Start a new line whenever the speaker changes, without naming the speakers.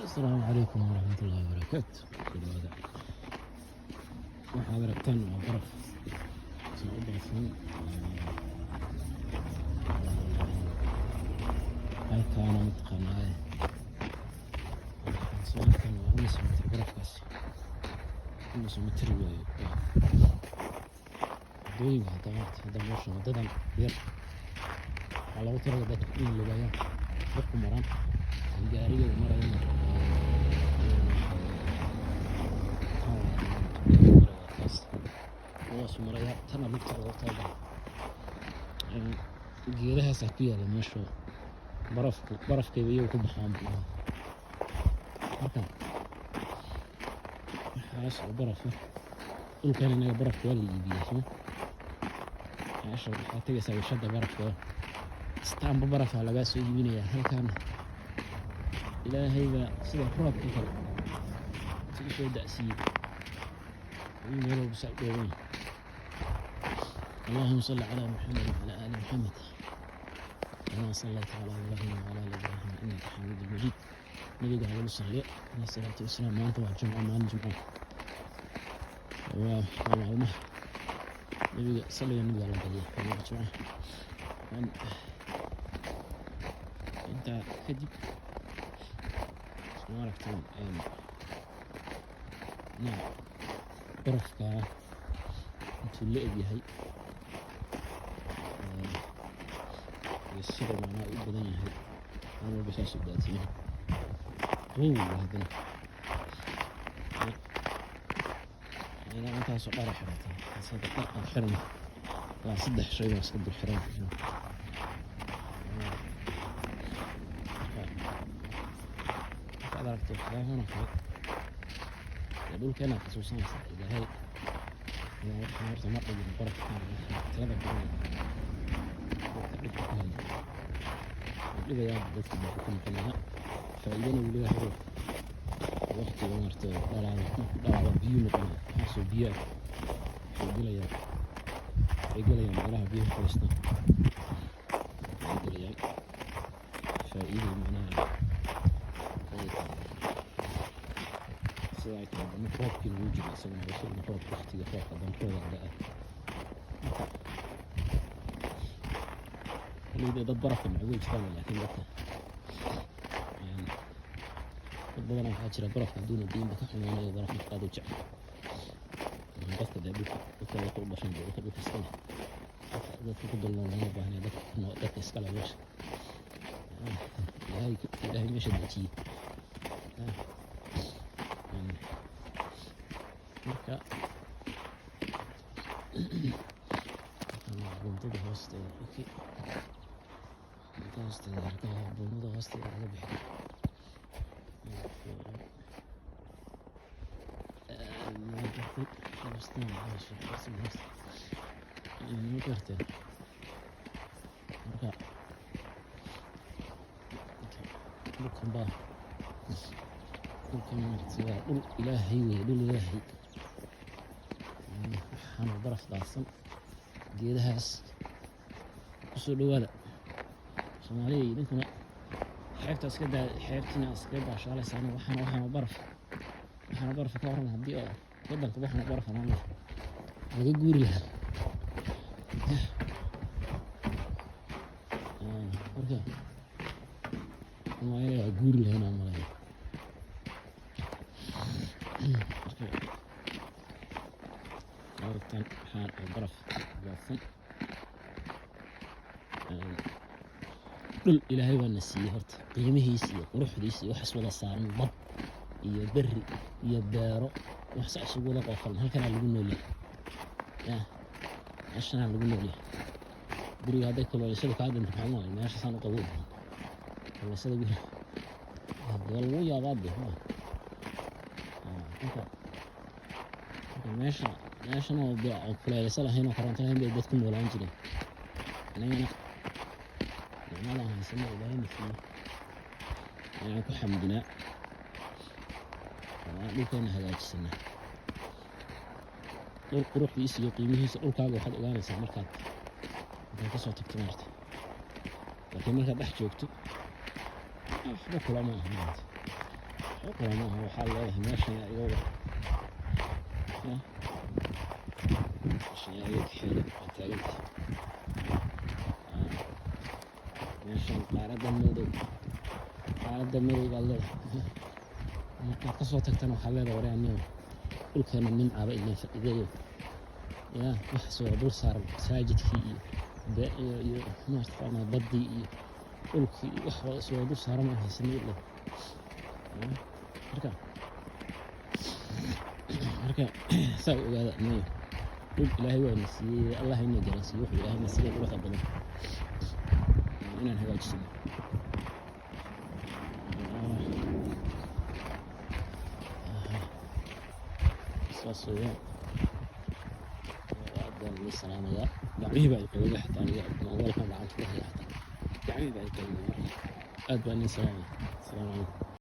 Asalaamu calaykum waraxmatullaahi wabarakaatu. Ku dhawaada. Waxaad aragtaan waa baraf soo u daadsan halkaana. Mataqaanaa, waxaan soo arkaan waa imise mitir barafkaas, imise mitir weeye. Wadooyinka hadda maaragtay, hadda meesha wadadan yar waxaa loogu talagalay dadku inay lugeeyaan, dadku maraan, kan gaariga uu marayana tan waa taas kuwaasuu maraya, tana lugta loogu talagalay. Geedahaasaa ku yaala meesha barafku, barafkayba iyagu ku baxaan. Marka waxaas oo baraf ah dhulkan, inaga barafka waa la iibiyaa, soo meesha waxaa tegaysaa warshada barafka oo istaanba barafaa lagaa soo iibinayaa. Halkan Ilaahay baa sida roobka kale si u soo da'siiyey ayuu meel walba saa u dhooban yahay. اللهم صل على محمد وعلى آل محمد كما صليت على إبراهيم وعلى آل إبراهيم إنك حميد مجيد. Nabiga halagu saliyo عليه الصلاة والسلام. Maanta waa Jumco, maalin Jumco, waa maalmaha nabiga, saliga nabiga la badiya maalmaha Jumcaha. Intaa kadib, soo aragtaan nooc barafkaa intuu la eg yahay iyo sida macnaha u badan yahay, meel walba saas u daadsan yahay. Qabow haddana ilaa intaasoo dhara xirataa. Taas hadda dhar aan xirno waa saddex shay baan iska dul xiran. Marka markaad aragto waxyaabahan oo kale, dee dhulkeena xasuusanaysaa. Ilaahay ayaa waxaan horta ma dhigin barafkan tirada badan dadka dhibka ku haya. Wuu dhibayaa dadka, baa ku noqonaya. Faa'iidana wuu leeyahay. Waqtiga maaragtay dhalaalo, markuu dhalaalo biyuu noqonaya. Waxaasoo biyo ah waxay gelayaan, waxay gelayaan meelaha biyaha fadhiistaan waxay gelayaan. Faa'iido macnaha ayay tahay. Sida ay tahay, haddana roobkiina wuu jira isaguna, waa isaguna roob, waqtiga roobka haddana roob da'a. Marka koley dee dad barafka neceb way jiraan, laakiin dadka dad badan waxaa jira barafka hadduuna diinba ka xumaanayo, barafka aad u jecel. Dadka dee dhulka, dadka dadka u dhashan dee dadka dhulka iska leh, dadka ku dul nool looma baahna, dadka ku nool, dadka iska leh meesha. Ilaahay, Ilaahay meesha dejiyey. Marka waa buundada hoosteeda. Okay, buundada hoosteeda, halka buundada hoosteeda laga bixi. Ma gartay? Ma gartay? Marka dhulkan baa, dhulkan maaragtay waa dhul Ilaahay wey, dhul Ilaahay. Waxaana baraf daadsan geedahaas. Kusoo dhawaada Soomaaliya, idinkuna xeebta iska daa, xeebtiina iskaga baashaaleysaan. Waxaana baraf, waxaana barafka ka waran haddii oo wadanka waxaana baraf ahaan lahaa, laga guuri lahaa. Marka Soomaaliya waa guuri lahayn aan malaya. Marka aragtaan waxaan oo baraf daadsan, dhul Ilaahay baa na siiyey horta qiimihiisa iyo quruxdiisa iyo waxaas wada saaran, bad iyo berri iyo beero, wax saa isugu wada qoofalan. Halkanaa lagu noolyahay, ya meeshanaa lagu noolyahay. Guriga hadday kuloolisada kaa dhinto, maxaa u malay meesha saan u qabow badan kuloolisada guriga dee lagu yaabaa de. Marka meesha, meeshan oo dee aan kuleelisa lahayn oo koronto lahayn bay dad ku noolaan jireen. Anagana nicmadan haysano Ilaahay na siiyey inaan ku xamdinaa oo aan dhulkeena hagaajisanaa. Dhul quruxdiisa iyo qiimihiisa, dhulkaaga waxaad ogaanaysaa markaad kasoo tagto maarta, laakiin markaad dhex joogto waxba kulama aha maarata. Waxba kale maaha. Waxaa leedahay, meeshan yaa iga wada, ya meeshan yaa iga kaxeeya? Waa taagantahay meeshan, qaaradda madow, qaaradda madow baad leedahay. Markaad kasoo tagtana waxaad leedahay, waryaa, dhulkeena nimcaaba ileen fadhidayo, ya wax soo dul saaran masaajidkii iyo iyo mataqaanaa baddii iyo dhulkii iyo wax wada soo dul saaran aan haysanay ile. Marka saa u ogaada niyo, dhul Ilaahay waa na siiyey. Allah ina garansiiyo wuxuu Ilaahay na siiyey quruxda badan inaan hagaajisano. Saas weeyaan. Aad baan idin salaamayaa. Gacmihii baa i qabowday xataa aniga mobaylkan gacanta ku haya, xataa gacmihii baa i qabowday. Marka aad baan idin salaamaya. Asalaamu calaykum.